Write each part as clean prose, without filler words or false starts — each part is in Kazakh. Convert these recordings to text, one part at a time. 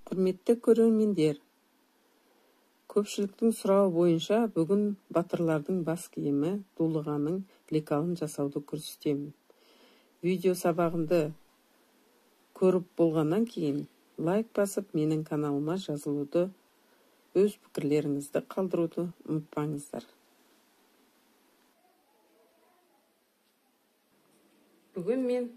Құрметті көрермендер, көпшіліктің сұрауы бойынша бүгін батырлардың бас киімі дулығаның лекалын жасауды көрсетемін. Видео сабағымды көріп болғаннан кейін лайк басып, менің каналыма жазылуды, өз пікірлеріңізді қалдыруды ұмытпаңыздар. Бүгін мен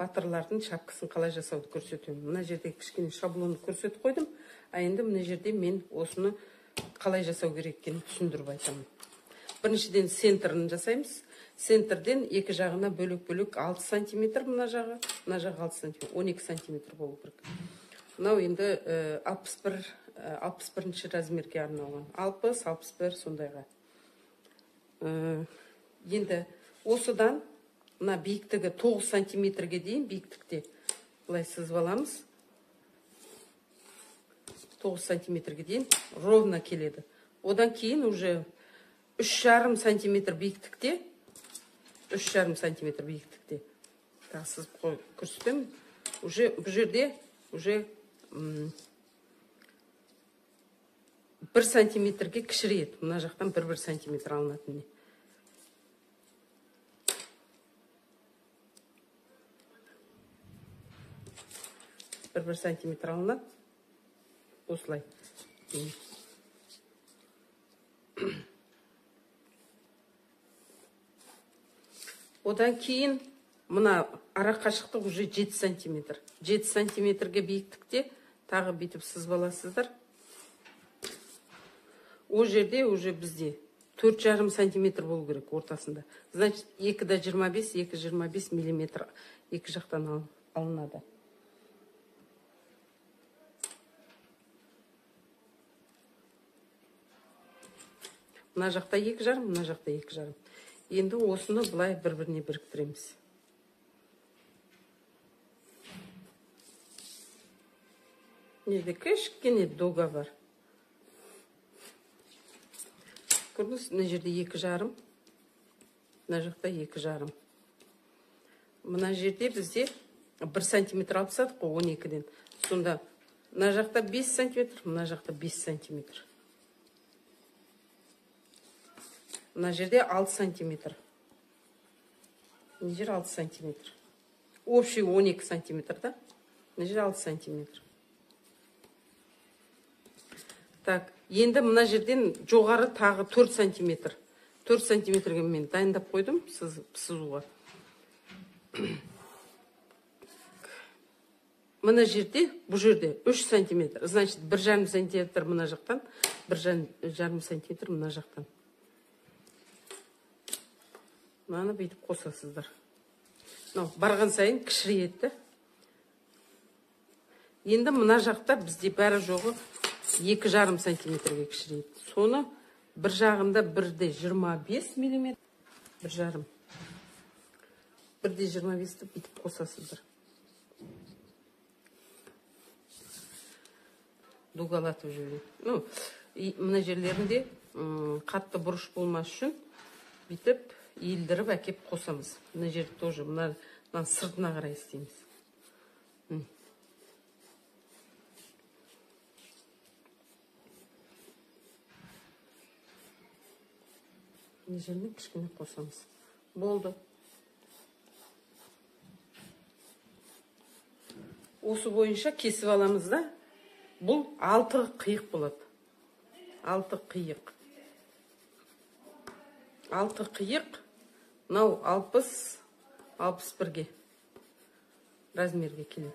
батырлардың шапкасын қалай жасауды көрсетемін. Мына жерде кішкене шаблонды көрсетіп қойдым. А енді мына жерде мен осыны қалай жасау керек екенін түсіндіріп айтамын. Біріншіден центрін жасаймыз. Центрден екі жағына бөлек-бөлек 6 сантиметр мына жағы, мына жағы 6 сантиметр, 12 сантиметр болу керек. Мынау енді 61 размерге арналған. 60, 61 сондайға. Енді осыдан мына биіктігі 9 сантиметрге дейін биіктікте былай сызып аламыз. 9 сантиметрге дейін ровно келеді. Одан кейін уже 3,5 сантиметр биіктікте, 3,5 сантиметр биіктікте тағы сызып көрсетемін. Уже бұл жерде уже 1 сантиметрге кішірейеді. Мына жақтан 1-1 сантиметр алынады міне. 1-1 сантиметр алынады. Осылай. Одан кейін мына ара қашықтық уже 7 сантиметр. 7 сантиметрге биіктікте тағы бүйтіп сызып аласыздар. О жерде уже бізде 4,5 сантиметр болу керек ортасында. Значит, 2,25, 2,25 миллиметр екі жақтан алынады. Мына жақта 2,5, мына жақта 2,5. Енді осыны былай бір-біріне біріктіреміз. Мына жерде кішкене дога бар. Көрдіңіз, мына жерде 2,5, мына жақта 2,5. Мына жерде бізде 1 сантиметр алып тастадық қой 12-ден. Сонда мына жақта 5 сантиметр, мына жақта 5 сантиметр. Мына жерде 6 сантиметр. Мына жер 6 сантиметр. Общий 12 сантиметр, да? Мына жер 6 сантиметр. Так, енді мына жерден жоғары тағы 4 сантиметр. 4 сантиметрге мен дайындап қойдым сызуға. Мына жерде, бұл жерде 3 сантиметр. Значит, 1,5 сантиметр мына жақтан, 1,5 сантиметр мына жақтан. Мынаны бүйтіп қосасыздар. Мынау барған сайын кішірейеді. Енді мына жақта бізде бәрі жоғы 2,5 сантиметрге кішірейеді. Соны бір жағында 1,25 миллиметр, 1,5. 1,25-ті бүйтіп қосасыздар. Дугалатып жібереді. Ну, мына жерлерінде қатты бұрыш болмас үшін бүйтіп иілдіріп әкеп қосамыз. Мына жерді тоже мына сыртына қарай істейміз. Мына жеріне кішкене қосамыз. Болды. Осы бойынша кесіп аламыз да. Бұл 6 қиық болады. 6 қиық. 6 қиық. Мынау 60, 61-ге размерге келеді.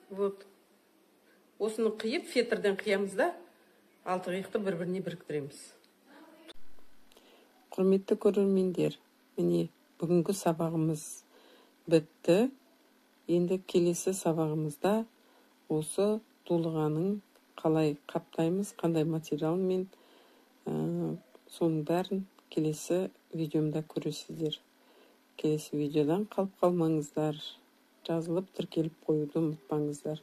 Вот. Осыны қиып, фетрден қиямыз да, 6 қиықты бір-біріне біріктіреміз. Құрметті көрермендер, міне бүгінгі сабағымыз бітті. Енді келесі сабағымызда осы дулығаның қалай қаптаймыз, қандай материалмен, соның бәрін келесі видеомда көресіздер. Келесі видеодан қалып қалмаңыздар. Жазылып, тіркеліп қоюды ұмытпаңыздар.